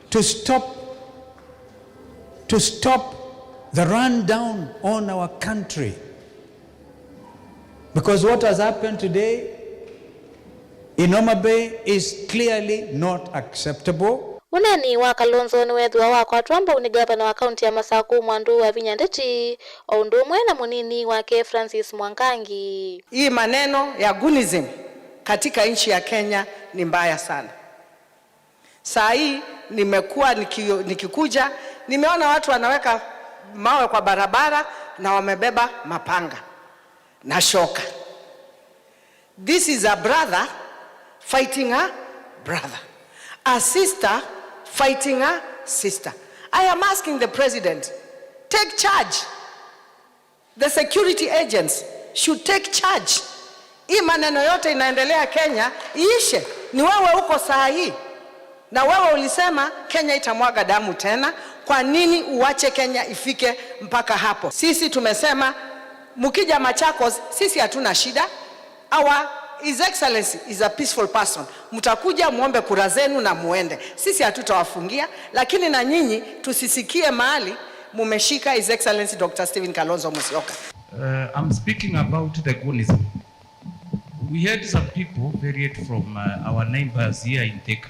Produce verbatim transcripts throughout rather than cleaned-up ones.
to stop, to stop the run down on our country. Because what has happened today in Homa Bay is clearly not acceptable. Ũneeni wa Kalonzo nĩweethĩwa wakwatwa mbau nĩ ngavana wa kaunti ya Masaku, Mwandu Wavinya Ndeti, o ũndũ ũmwe na mũnini wake Francis Mwangangi. Hii maneno ya goonism katika nchi ya Kenya ni mbaya sana. Saa hii nimekuwa niki-, nikikuja, nimeona watu wanaweka mawe kwa barabara na wamebeba mapanga na shoka. This is a brother fighting a brother, a sister fighting a sister. I am asking the president, take charge. The security agents should take charge. Hii maneno yote inaendelea Kenya iishe. Ni wewe uko saa hii, na wewe ulisema Kenya itamwaga damu tena. Kwa nini uache Kenya ifike mpaka hapo? Sisi tumesema mkija Machakos, sisi hatuna shida. Our, His Excellency is a peaceful person. Mtakuja muombe kura zenu na muende, sisi hatutawafungia, lakini na nyinyi tusisikie mahali mumeshika His Excellency Doctor Stephen Kalonzo Musyoka. Uh, I'm speaking about the goonism. We had some people varied from, uh, our neighbors here in Thika.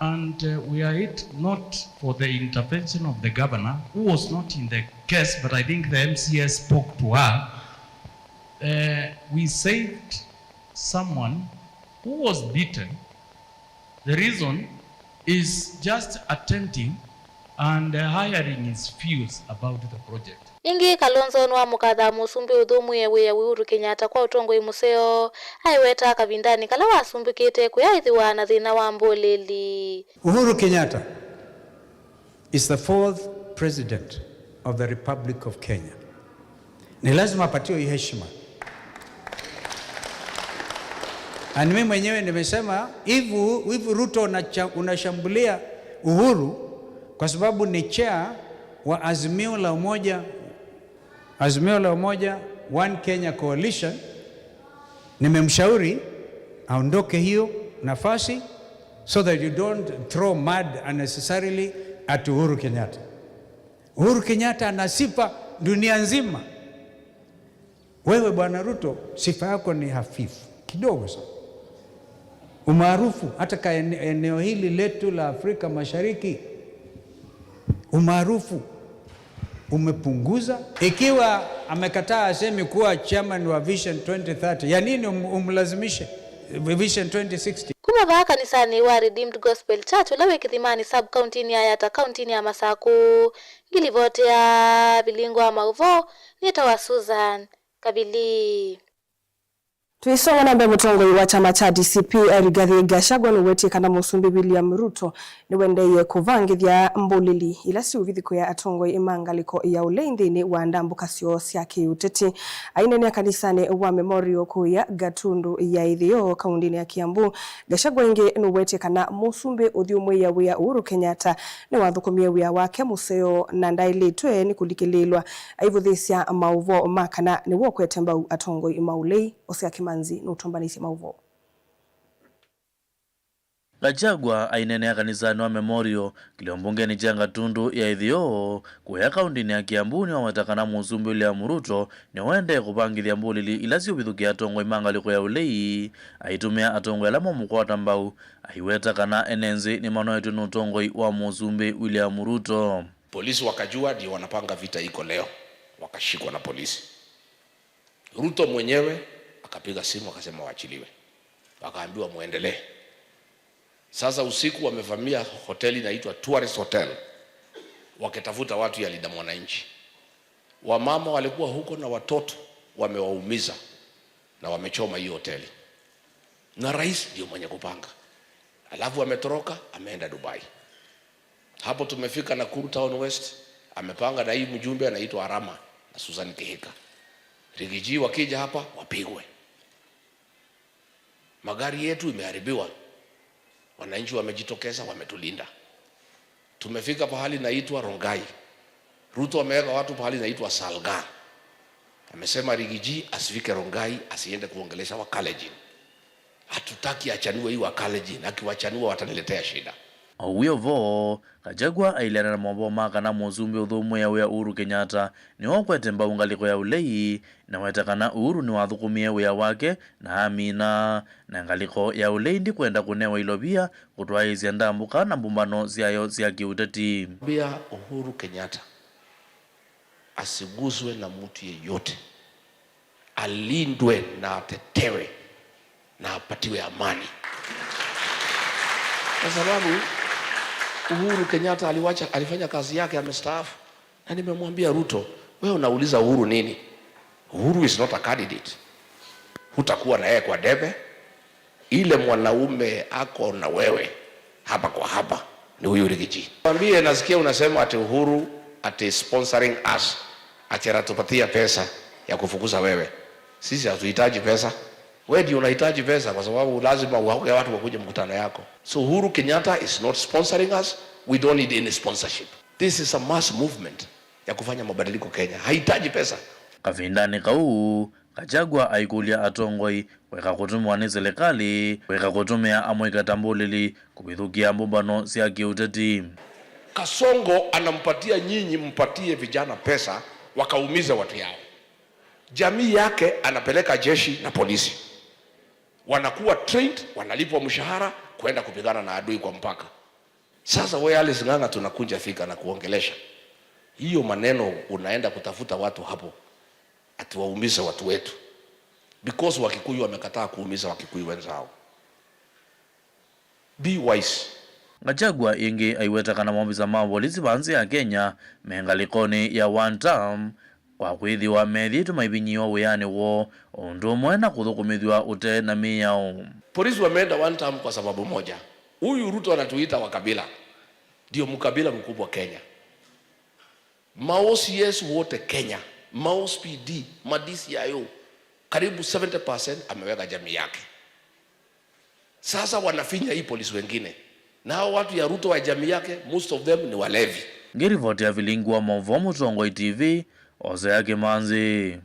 And, uh, were it not for the intervention of the governor, who was not in the case, but I think the M C A spoke to her, uh, we saved someone who was beaten. The reason is just attending and, uh, hiring his views about the project. Ĩngĩ, Kalonzo nĩwamũkatha mũsumbĩ ũthũmũĩe wĩa Uhuru Kenyatta kwa ũtongoi mũseo, aiweta kavindanĩ kala wasumbĩkĩte kũyaĩthĩwa na thĩna wa mbũlĩli. Uhuru Kenyatta is the fourth president of the Republic of Kenya. Ni lazima apatiwe hii heshima. Na mimi mwenyewe nimesema, if, if Ruto unacha-, unashambulia Uhuru kwa sababu ni chair wa Azimio la Umoja, Azimio la Umoja, One Kenya Coalition, nimemshauri aondoke hiyo nafasi, so that you don't throw mud unnecessarily at Uhuru Kenyatta. Uhuru Kenyatta ana sifa dunia nzima. Wewe Bwana Ruto, sifa yako ni hafifu kidogo sana. Umaarufu hata ka ene-, eneo hili letu la Afrika Mashariki, umaarufu umepunguza. Ikiwa amekataa, asemi kuwa chairman wa Vision twenty thirty, ya nini um-, umlazimishe Vision twenty sixty? Kuma vaa kanisanĩ wa Redeemed Gospel Church, ũla wĩ Kĩthimani sub-kauntinĩ ya Yatta, kauntinĩ ya Masaku, ngilivoti ya Vilingo wa Maũvoo, nĩtawa Susan Kavili. Tũisonga na mbee, mũtongoi wa kyama kya D C P Rigathi Gachagua nũwetie kana Mũsumbĩ William Ruto nĩwendeeie kũvangĩthya mbũlĩli ila siũvithũkĩa atongoi ma ngalĩko ya ũlei nthĩnĩ wa ndambũka syoo sya kĩũteti. Aineenea kanisanĩ wa Memorial kũya Gatundu ya Ĩtheo, kaũndĩnĩ ya Kiambu, Gachagua ĩngĩ nũwetie kana mũsumbĩ ũthyũmũĩe wĩa Uhuru Kenyatta nĩwathũkũmie wĩa wake mũseo na ndaĩlĩtwe nĩ kũlikĩlĩĩlwa aivũthĩĩsya maũvoo ma kana nĩwe ũkwete mbau atongoi ma ũlei. Osea Kĩmanzi nũtũmbanĩsye maũvoo. Gachagua aineenea kanisanĩ wa Memorial kĩlĩo mbungenĩ kya Gatundu ya Ĩtheo kũya kaũndĩnĩ ya Kiambu nĩwaweta kana Mũsumbĩ William Ruto nĩwaendee kũvangĩthya mbũlĩli ila siũvithũkĩa atongoi ma ngalĩko ya ũlei, aitũmĩa atongoi ala mamũkwata mbau, aiweta kana ene nthĩ nĩmanoetw'e nĩ ũtongoi wa Mũsumbĩ William Ruto. Polisi wakajua ndio wanapanga vita iko leo, wakashikwa na polisi. Ruto mwenyewe akapiga simu akasema waachiliwe, wakaambiwa muendelee. Sasa usiku wamevamia hoteli inaitwa Tourist Hotel, wakitafuta watu ya Linda Mwananchi. Wamama walikuwa huko na watoto wamewaumiza na wamechoma hiyo hoteli, na rais ndio mwenye kupanga. Alafu ametoroka, ameenda Dubai. Hapo tumefika Nakuru Town West, amepanga na hii mjumbe anaitwa Arama na Susan Kihika. Rigiji wakija hapa, wapigwe. Magari yetu imeharibiwa. Wananchi wamejitokeza, wametulinda. Tumefika pahali naitwa Rongai. Ruto ameweka watu pahali naitwa Salga. Amesema Rigiji asifike Rongai, asiende kuongelesha Wakalenjin. Hatutaki achanue hii Wakalenjin, akiwachanua wataniletea shida. O wĩ o vo, Gachagua aileana na maũvoo ma kana Mũsumbĩ ũthũmũĩa wĩa Uhuru Kenyatta nĩwe ũkwete mbau ngalĩko ya ũlei, na weta kana Uhuru nĩwathũkũmie wĩa wake na amina, na ngalĩko ya ũlei ndikwenda kũnewa ilovia kũtwaĩĩsya ndambũka na mbũmbano syayo sya kĩũteti. Mbĩa Uhuru Kenyatta asiguswe na mtu yeyote, alindwe na atetewe na apatiwe amani, kwa sababu Uhuru Kenyatta aliwacha, alifanya kazi yake, amestaafu. Na nimemwambia Ruto, wewe unauliza Uhuru nini? Uhuru is not a candidate. Hutakuwa na yeye kwa debe. Ile mwanaume ako na wewe hapa kwa hapa ni huyu Rigiji. Mwambie, nasikia unasema ati Uhuru ati sponsoring us, ati anatupatia pesa ya kufukuza wewe. Sisi hatuhitaji pesa. Wewe ndio unahitaji pesa kwa sababu lazima uwaoge watu wakuje mkutano yako. So Uhuru Kenyatta is not sponsoring us. We don't need any sponsorship. This is a mass movement ya kufanya mabadiliko Kenya. Hahitaji pesa. Kavindanĩ kau, Gachagua aikũlya atongoi kũeka kũtũmĩwa nĩ silikalĩ kũeka kũtũmĩa amũika ta mbũlĩli kũvithũkĩa mbũmbano sya kĩũteti. Kasongo anampatia nyinyi, mpatie vijana pesa wakaumize watu yao. Jamii yake anapeleka jeshi na polisi, wanakuwa trained, wanalipwa mshahara kwenda kupigana na adui kwa mpaka. Sasa wewe Alice Ng'ang'a, tunakunja Thika na kuongelesha hiyo maneno, unaenda kutafuta watu hapo ati waumize watu wetu, because Wakikuyu wamekataa kuumiza Wakikuyu wenzao. Be wise. Gachagua ĩngĩ aiweta kana maovisa ma volisi va nzĩ ya Kenya me ngalĩkonĩ ya one term kwa kwĩthĩwa methĩĩtwe maivinyĩĩwa wĩanĩ woo, o ũndũ ũmwe na kũthũkũmĩthw'a ũte na mĩao. Polisi wameenda one term kwa sababu moja. Huyu Ruto anatuita wakabila. Ndio mkabila mkubwa Kenya. Ma O C S wote Kenya, ma O C P D, ma D C I O, karibu seventy percent ameweka jamii yake. Sasa wanafinya hii polisi wengine. Na hao watu ya Ruto wa jamii yake, most of them ni walevi. Ngĩrivoti ya vilingi wa maũvoo Mũtongoi T V, Hosea Kĩmanzi.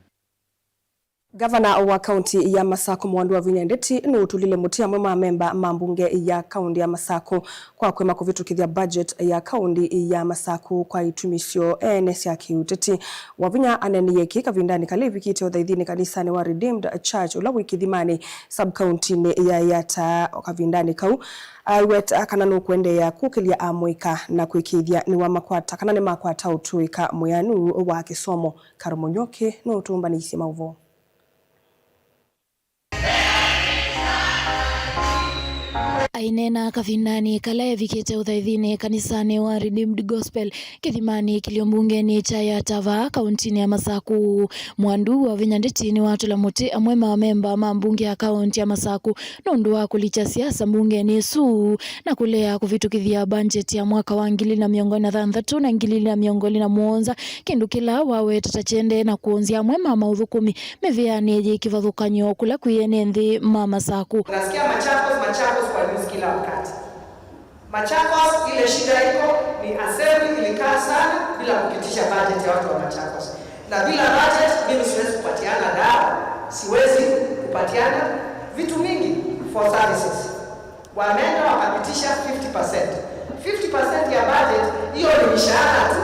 Ngavana wa kaunti ya Masakũ Mwandu Wavinya Ndeti nũtũlile mũtĩ amwe ma memba ma mbunge ya kaunti ya Masakũ kwa kũema kũvĩtũkĩthya budget ya kaunti ya Masakũ kwa itumi syoo ene sya kĩũteti. Wavinya aneeneie kĩĩ kavindanĩ kala evikĩte ũthaithinĩ kanisanĩ wa Redeemed Church ũla wĩ Kĩthimanĩ, sub-kauntinĩ ya Yatta. O kavindanĩ kau, aiweta kana nũkũendeea kũkĩlya amũika na kwĩkĩĩthya nĩwamakwata kana nĩmakwata ũtũĩka mwĩanu wa kĩsomo. Karo Mũnyoke nũtũmbanĩisye maũvoo. Aineena kavindanĩ kala evikĩte ũthaithinĩ kanisanĩ wa Redeemed Gospel Kĩthimanĩ, kĩlio mbungenĩ kya Yatta vaa kauntinĩ ya Masakũ, Mwandu Wavinya Ndeti nĩwatũla mũtĩ amwe ma memba ma mbunge ya kaunti ya Masakũ nũndũ wa kũlikya siasa mbungenĩ ĩsu na kũlea kũvĩtũkĩthya mbanjeti ya mwaka wa ngili na mĩongo ĩlĩ na thanthatũ na ngili na mĩongo ĩlĩ na mũonza, kĩndũ kĩla waweta ta kĩendee na kũonzya amwe ma maũthũkũmi mĩvĩanĩ yĩ kĩvathũkany'o kũla kwĩ ene nthĩ ma Masakũ. Unasikia Machakos, Machakos kwa news kila wakati. Machakos, ile shida iko ni assembly ilikaa sana bila kupitisha budget ya watu wa Machakos. Na bila budget, mimi siwezi kupatiana dawa, siwezi kupatiana vitu mingi for services. Wameenda wakapitisha fifty percent. Fifty percent ya budget, hiyo ni mishahara tu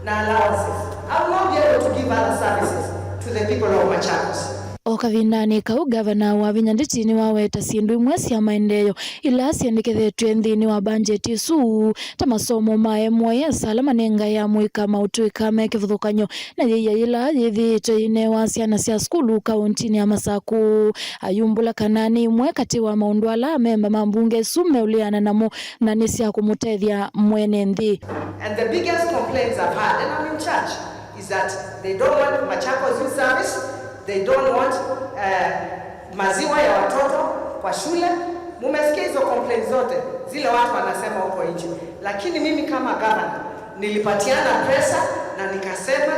na allowances. I will not be able to give other services to the people of Machakos. O kavindanĩ kau, Ngavana Wavinya Ndeti nĩwaweta syĩndũ imwe sya maendeeo ila syendekethetw'e nthĩnĩ wa mbanjeti ĩsu, ta masomo ma M Y S ala manengae amũika maũtũĩka me kĩvathũkany'o na yĩia yĩla yĩthĩĩtwe yĩnewa syana sya sukulu kauntinĩ ya Masakũ. Ayumbũla kana nĩ imwe katĩ wa maũndũ ala amemba ma mbunge ĩsu meũleana namo na nĩ sya kũmũtethya mwene nthĩ. And the biggest complaints I've had, and I'm in charge, is that they don't want Machakos Youth Service, they don't want, eh, maziwa ya watoto kwa shule. Mumesikia hizo complaints zote zile watu wanasema huko nje, lakini mimi kama gavana nilipatiana pesa na nikasema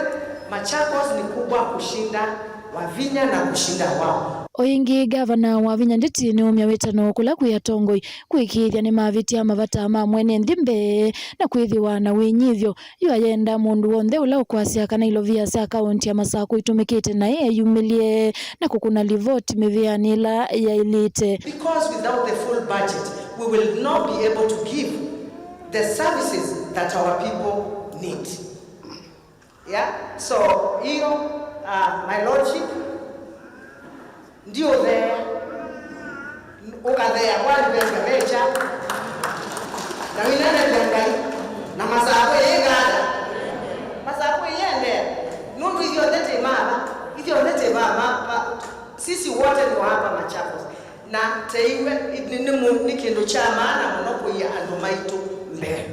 Machakos ni kubwa kushinda Wavinya na kushinda wao. O ĩngĩ, Ngavana Wavinya Ndeti nĩũmya wĩtano kũla kwĩ atongoi kũĩkĩĩthya nĩmavĩtya mavata ma mwene nthĩ mbee na kwĩthĩwa na wĩnyivyo. Yu ayenda mũndũ w'onthe ũla ũkwasya kana ilovia sya kaunti ya Masakũ itũmĩkĩte naĩ eyumĩlye na kũkũna livoti mĩvĩanĩ ĩla yaĩlĩte. Because without the full budget, We will not be able to give the services that our people need. Yeah? So, hiyo, uh, my lordship, ndiũthea, ũkathea kwa andũ ve ngevecha, na wĩnenethya Ngai, na Masakũ ĩĩkala, Masakũ ĩyendea, nũndũ ithyonthe tĩ mama, ithyonthe tĩ mama, ma, sisi wote ni wa hapa Machakos. Na teiwe, nĩ, nĩ, nĩ, nĩ kĩndũ kya maana mũno kũia andũ maitũ mbee.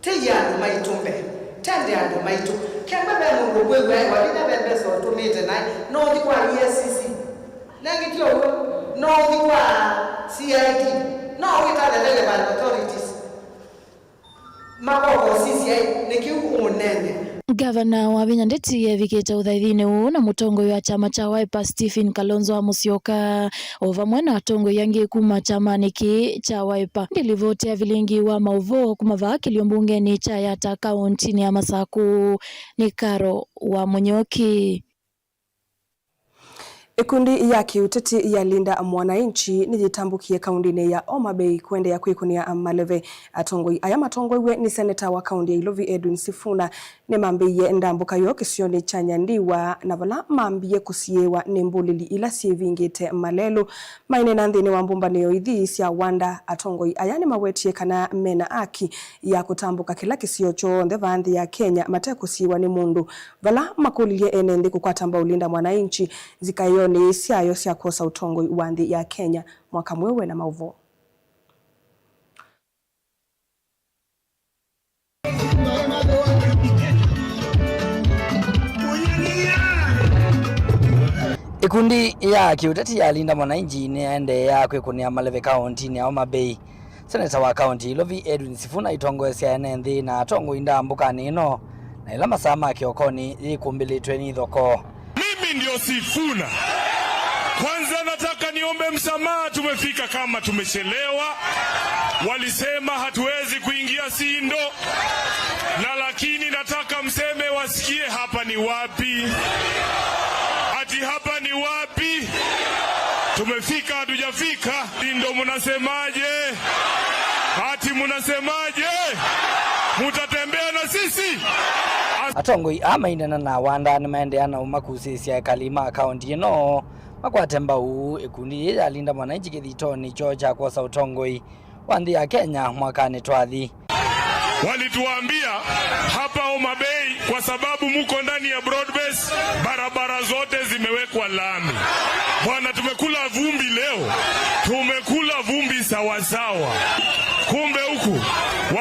Tei andũ maitũ mbee, tende andũ maitũ. Kenda ve mũndũ ũkwĩw'a e wa vinya ve mbesa ũtũmĩte naĩ, no ũthi kwa E A C C. Nengĩ ti ũw'o, no ũthi kwa C I D, no wĩtane relevant authorities. Makoko sisya nĩ kĩu ũnene. Ngavana Wavinya Ndeti evikĩte ũthaithinĩ ũũ na mũtongoi wa kyama kya Wiper Stephen Kalonzo wa Musyoka, o vamwe na atongoi angĩ kuma kyamanĩ kĩĩ kya Wiper. Ndilivoti ya vilingi wa maũvoo kuma vaa kĩlio mbungenĩ kya Yatta kaũntinĩ ya Masakũ nĩ Karo wa Mũnyoki. Ĩkundi ya kĩũteti ya Linda Mwananchi nĩyĩtambũkie kaũndĩnĩ ya Homa Bay kũendeea kwĩkũnĩa maleve. Atongoi aya matongoew'e nĩ seneta wa kaũndĩ ya Ilovi Edwin Sifuna nĩmambĩĩie ndambũka yoo kĩsionĩ kya Nyandiwa, na vala mambie kũsiĩĩwa nĩ mbũlĩli ila syĩvingĩte malelũ. Maineena nthĩnĩ wa mbũmbanĩo ithi sya Wanda, atongoi aya nĩmawetie kana mena aki ya kũtambũka kĩla kĩsio kyonthe vaa nthĩ ya Kenya mate kũsiĩĩwa nĩ mũndũ. Vala makũlilye ene nthĩ kũkwata mbau Linda Mwananchi nzikaĩonĩ syayo sya kwosa ũtongoi wa nthĩ ya Kenya mwaka mweũ. Wena maũvoo. Ĩkundi ya kĩũteti ya Linda Mwananchi nĩyaendeea kwĩkũnĩa maleve kaũntinĩ ya Homa Bay. Seneta wa kaũnti Ilovi Edwin Sifuna aitongoesya ene nthĩ na atongoi ndambũkanĩ ĩno, na ĩla masaa ma kĩokonĩ yĩkũmbĩlĩtwe nĩ ithokoo. Mimi ndio Sifuna. Kwanza nataka niombe msamaha, tumefika kama tumechelewa. Walisema hatuwezi kuingia Sindo. Na lakini nataka mseme wasikie hapa ni wapi. Ati hapa ni wapi? Tumefika, hatujafika? Sindo mnasemaje? Ati mnasemaje? Mutatembea na sisi? Atongoi aa maineena na Wanda nĩmaendeea na ũmakusĩĩsya ekali ma kaũnti ĩno makwate mbau ĩkundi yĩĩ ya Linda Mwananchi kĩthitonĩ kyoo kya kwosa ũtongoi wa nthĩ ya Kenya mwakanĩ twathi. Walituambia hapa Homa Bay, kwa sababu muko ndani ya broad base, barabara zote zimewekwa lami. Bwana, tumekula vumbi leo, tumekula vumbi sawasawa. Kumbe huku,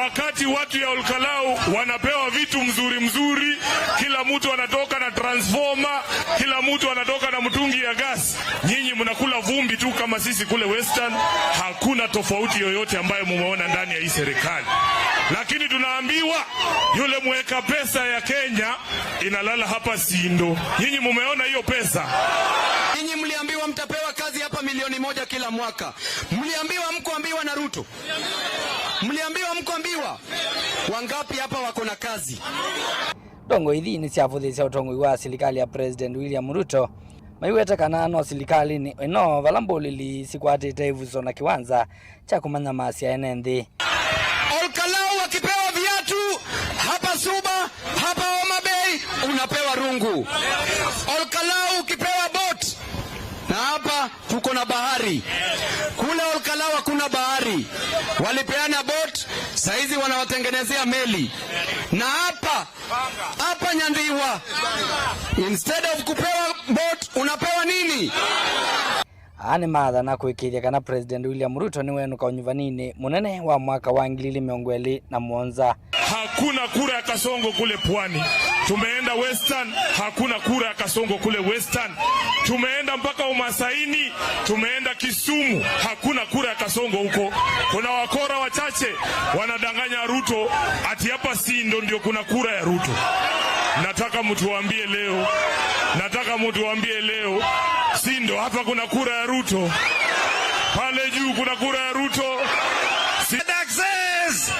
wakati watu ya Olkalau wanapewa vitu mzuri mzuri, kila mtu anatoka na transformer, kila mtu anatoka na mtungi ya gas, nyinyi mnakula vumbi tu kama sisi kule Western. Hakuna tofauti yoyote ambayo mumeona ndani ya hii serikali. Lakini tunaambiwa yule mweka pesa ya Kenya inalala hapa Sindo. Nyinyi mumeona hiyo pesa? Nyinyi mliambiwa mtapewa kazi hapa milioni moja kila mwaka. Mliambiwa mkuambiwa na Ruto? Mliambiwa mkuambiwa? Wangapi hapa wako na kazi? Ndongoi ithi nĩsyavũthĩĩsya ũtongoi wa silikalĩ ya President William Ruto, maiweta kana no silikalĩnĩ ĩno vala mbũlĩli sikwatĩte ĩvuso na kĩwanza kya kũmanyamasya ene nthĩ. Olkalau akipewa viatu hapa Suba, hapa Homa Bay unapewa rungu. Olkalau ukipewa boat, na hapa tuko na bahari. Kule Olkalau hakuna bahari. Walipeana boat, saizi wanawatengenezea meli. Na hapa, hapa Nyandiwa, instead of kupewa boat, unapewa nini? Aa nĩmaathana kũĩkĩĩthya kana President William Ruto nĩwenũka ũnyuvaninĩ mũnene wa mwaka wa ngili ili mĩongo ĩlĩ na mũonza. Hakuna kura ya Kasongo kule Pwani. Tumeenda Western, hakuna kura ya Kasongo kule Western. Tumeenda mpaka Umasaini, tumeenda Kisumu, hakuna kura ya Kasongo huko. Kuna wakora wachache wanadanganya Ruto ati hapa Sindo ndio kuna kura ya Ruto. Nataka mtuambie leo, nataka mtuambie leo, Sindo hapa kuna kura ya Ruto. Pale juu kuna kura ya Ruto. Si- Taxes!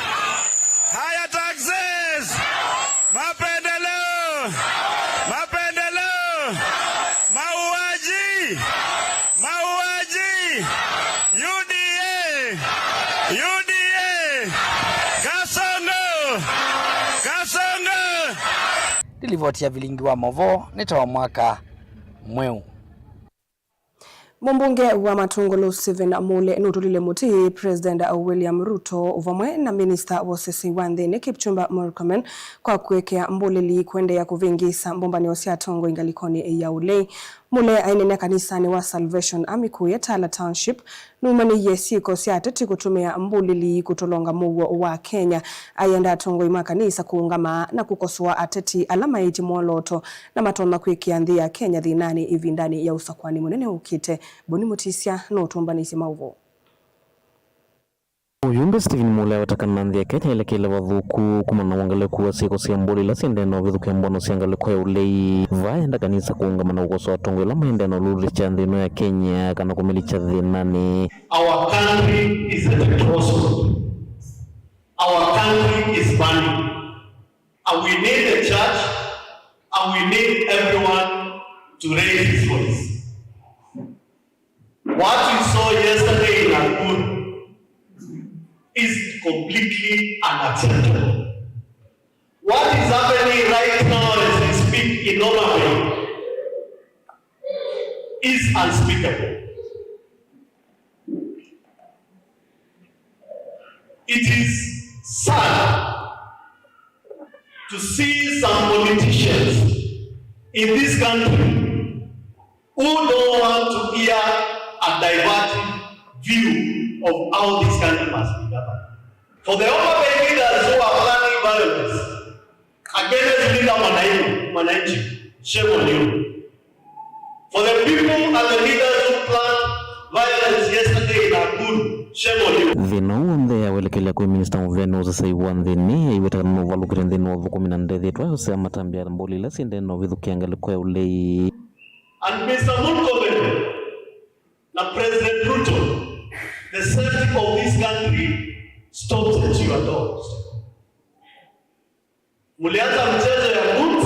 Higher taxes! Mapendeleo! Mapendeleo! Mauaji! Mauaji! U D A! Livoti ya vilingi wa mauvoo nĩ ta wa mwaka mweũ. Mũmbunge wa Matungulu Stephen Mule nũtũlile mũtĩ President William Ruto vamwe na Minista wa Ũsesei wa Nthĩnĩ Kipchumba Murkomen kwa kwĩkĩa mbũlĩli kũendeea kũvĩngĩĩsa mbũmbanĩo sya atongoi ngalĩkonĩ ya ũlei. Mule aineenea kanisanĩ wa Salvation Army kũya Tala Township nũmanĩie syĩko sya ateti kũtũmĩa mbũlĩli kũtolonga mũuo wa Kenya. Aienda atongoi ma kanisa kũũngama na kũkosoa ateti ala maĩtye mwolooto na matonya kwĩkĩa nthĩ ya Kenya thĩnanĩ ĩvindanĩ ya ũsakũani mũnene ũkĩte. Boni Mũtisya nũtũmbanĩsye maũvoo. Mũyumbe Stephen Mule aweta kana nthĩ ya Kenya ĩlekeile vathũku kumana na wongelekũ wa syĩko sya mbũlĩ ila siendee na ũvĩthũkĩa mbono sya ngalĩko ya ũlei. Vaa enda kanisa kũũngama na kũkosoa atongoi ala maendee na ũlũlĩsya nthĩ ĩno ya Kenya kana kũmĩlikya thĩnanĩ. Our country is at a crossroad. Our country is burning. And we need the church, and we need everyone to raise his voice. What we saw yesterday in Nakuru is completely unacceptable. What is happening right now as we speak in Homa Bay is unspeakable. It is sad to see some politicians in this country who don't want to hear a diverting view of how this country must be governed. For the Homa Bay leaders who are planning violence against Linda Mwananchi, Mwananchi, shame on you. For the people and the leaders who planned violence yesterday in Nakuru, shame on you. Thĩna ũũ w'onthe awelekelya kwĩ Minista mũvĩanĩ wa ũsesei wa nthĩnĩ, aiweta kana nũvalũkĩte nthĩnĩ wa ũthũkũmi na ndethĩĩtwe ayosea matambya mbũlĩ ila siendee na ũvĩthũkĩa ngalĩko ya ũlei. And Mister Murkomen na President Ruto, the safety of this country stops at your doors. Mlianza mchezo ya guns,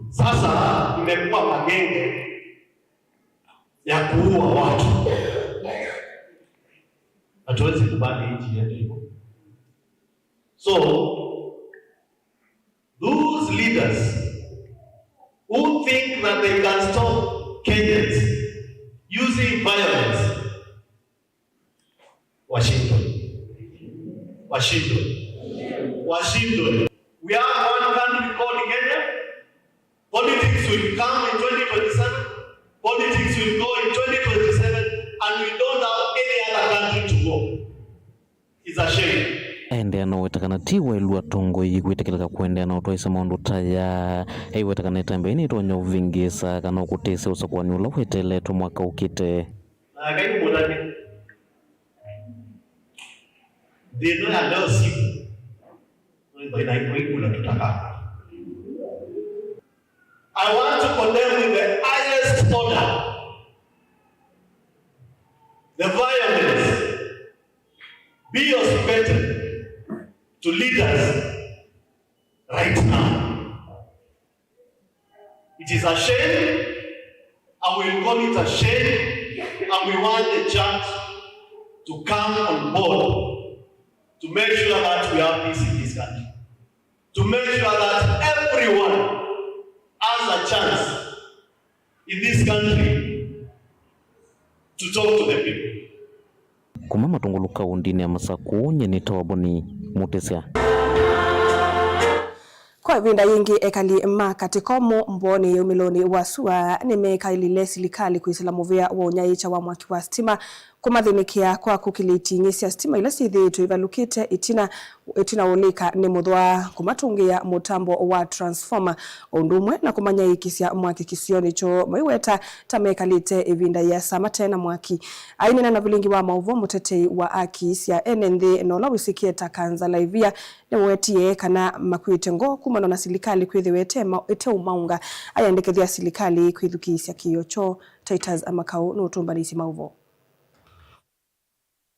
sasa imekuwa magenge ya kuua watu. Hatuwezi kubali nchi yetu hivyo. So those leaders who think that they can stop Kenyans using violence, washindwe, washindwe, washindwe. We have one country called Kenya. Politics will come in twenty twenty-seven. Politics will go in twenty twenty-seven, and we don't have any other country to go. It's a shame. Aendeea na ũweta kana ti waĩlu atongoi kwĩtĩkĩlĩka kũendeea na ũtwaĩĩsya maũndũ ta aya. Aiweta kana ĩtambya yĩĩ nĩtonya ũvĩngĩĩsa kana ũkũtĩĩsya ũsakũani ũla weteeletwe mwaka ũkĩte. Na Ngai nĩ mũtavye. Nthĩ ĩno ya leo siku, ĩna ĩkũikũla tũtaka. I want to condemn in the highest order the violence. Be your spectacle to leaders right now. It is a shame, and we'll call it a shame, and we want the church to come on board to make sure that we have peace in this country, to make sure that everyone has a chance in this country to talk to the people. Kuma Matungulu kaũndinĩ ya Masakũ, nyie nĩtawa Boni Mũtĩsya. Kwa ĩvinda yĩngĩ, ekali ma Katĩkomũ Mboonĩ yĩumĩlonĩ wa sua nĩmekalile silikalĩ kwĩsĩla mũvĩa wa ũnyaĩĩkya wa mwaki wa sitima kũmathĩnĩkĩa kwa kũkĩlya iting'ĩ sya sitima ila syĩthĩĩtwe ivalũkĩte ĩtina ĩtina wa ũlika nĩ mũthwa, kũmatũngĩĩa mũtambo wa transformer, o ũndũ ũmwe na kũmanyaĩĩkĩsya mwaki kĩsionĩ kyoo, maiweta ta mekalĩte ĩvinda yĩasa mate na mwaki. Aineena na vilingi wa maũvoo, mũtetei wa aki sya ene nthĩ na ũla wĩsĩkĩe ta Kanza Laivia nĩwetie kana makw'ĩte ngoo kumana na silikalĩ kwĩthĩwa ĩte ma-, ĩteũmaũnga. Ayendekethya silikalĩ kwĩthukĩĩsya kĩĩo kyoo. Titus Amakau nũtũmbanĩisye maũvoo.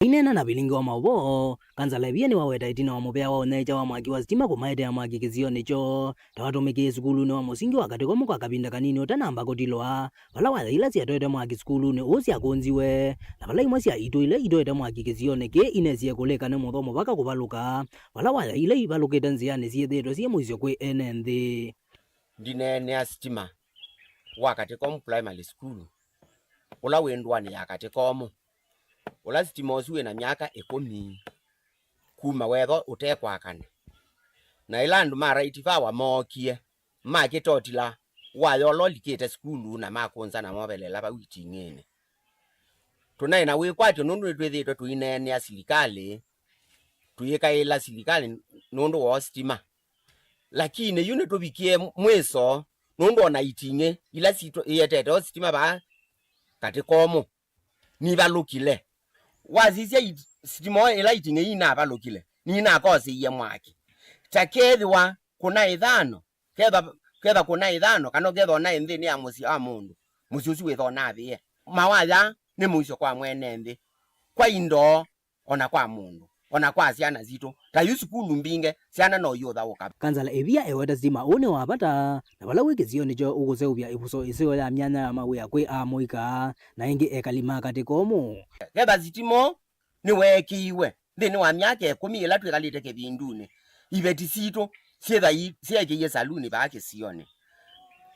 Aineena na vilingi wa maũvoo, Kanza Laivia nĩwaweta ĩtina wa mũvĩa wa ũnyaĩĩkya wa mwaki wa sitima kũmaetea mwaki kĩsionĩ kyoo, ta watũmĩkĩie sukulunĩ wa mũsingi wa Katĩkomũ kwa kavinda kanini ũtanamba kũtilwa, vala waya ila syatoete mwaki sukulunĩ ũũ syakũnziwe, na vala imwe sya itũ ila itoete mwaki kĩsionĩ kĩĩ inesie kũlĩka nĩ mũthwa mũvaka kũvalũka, vala waya ila ivalũkĩte nzĩanĩ syĩthĩĩtwe syĩ mũisyo kwĩ ene nthĩ. Ndineenea sitima wa Katĩkomo Primary School, ũla wĩ ndũanĩ ya Katĩkomo, ũla sitima ũsu wĩ na myaka ĩkũmi kuma wethwa ũtekwakana. Na ĩla andũ ma Right Power mookie, makĩtotila waya ũla ũlikĩte sukulu na makũnza na movelela vau iting'ĩnĩ. Tũnaĩ na wĩkwatyo nũndũ nĩtwĩthĩĩtwe tũineenea silikalĩ, tũyĩkaĩla silikalĩ nũndũ wa sitima. Lakini yu nĩtũvikie mwĩso, nũndũ ona iting'ĩ ila sitũ-, ietete o sitima vaa Katĩkomo nivalũkile. Wasisya it-, sitima ĩla iting'ĩ inavalũkile, ninakoseie mwaki. Ta kethĩwa kũna ĩthano, ketha, ketha kũna ĩthano, kana ketha ona nthĩnĩ ya mũsyĩ wa mũndũ, mũsyĩ ũsu wĩtha ũnavĩe. Mawaya nĩ mũisyo kwa mwene nthĩ, kwa indo, ona kwa mũndũ, ona kwa syana sitũ. Ta yu sukulu mbingĩ, syana no iũthaũka. Kansala Ĩvia eweta sitima ũũ nĩ wa vata, na vala wĩ kĩsionĩ kyoo ũkũseũvya ĩvuso ĩseo ya myanya ya mawĩa kwĩ amũika na ĩngĩ ekali ma Katĩkomo. Ketha sitima nĩweekĩiwe nthĩnĩ wa myaka ĩkũmi ĩla twĩkalĩte kĩvindunĩ, iveti sitũ syĩtha i-, syeekĩie saluni vaa kĩsionĩ.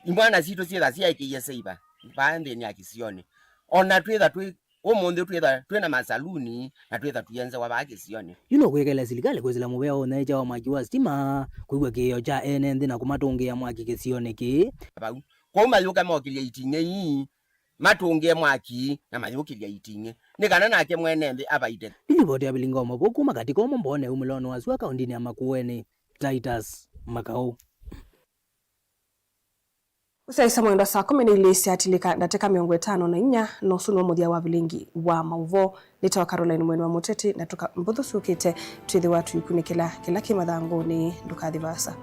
Imwana sitũ syĩtha syeekĩie seiva vaa nthĩnĩ ya kĩsionĩ. Ona twĩtha twĩ Ũmũnthĩ twĩtha twĩ na masaluni na twĩtha tũyenzewa vaa kĩsionĩ. Yu no kwĩkĩla silikalĩ kwĩsĩla mũvea wa ũnyaĩĩkya wa mwaki wa sitima, kwĩw'a kĩĩo kya ene nthĩ na kũmatũngĩĩa mwaki kĩsionĩ kĩĩ. Vau. Kwoou mayũke mokĩlye iting'ĩ ii, matũngĩe mwaki na mayũkĩlya iting'ĩ, nĩ kana nake mwene nthĩ avaite. Nĩ livoti ya Vilinga wa Mavũũ kuma Katĩkomo Mboone umĩlonĩ wa sua kaũndĩnĩ ya Makueni, Titus Makau. Ũsyaĩĩsya mwendo saa kũmi na ilĩ syatilĩka ndatĩka mĩongo ĩtano na inya, na ũsu nĩw'o mũthya wa vilingi wa maũvoo. Nĩtawa Caroline Mweni wa Mũteti, na tũka mbũthũ syũkĩte twĩthĩwa tũikunĩkĩla kĩla kĩ mathangũnĩ. Ndũkathi vaasa.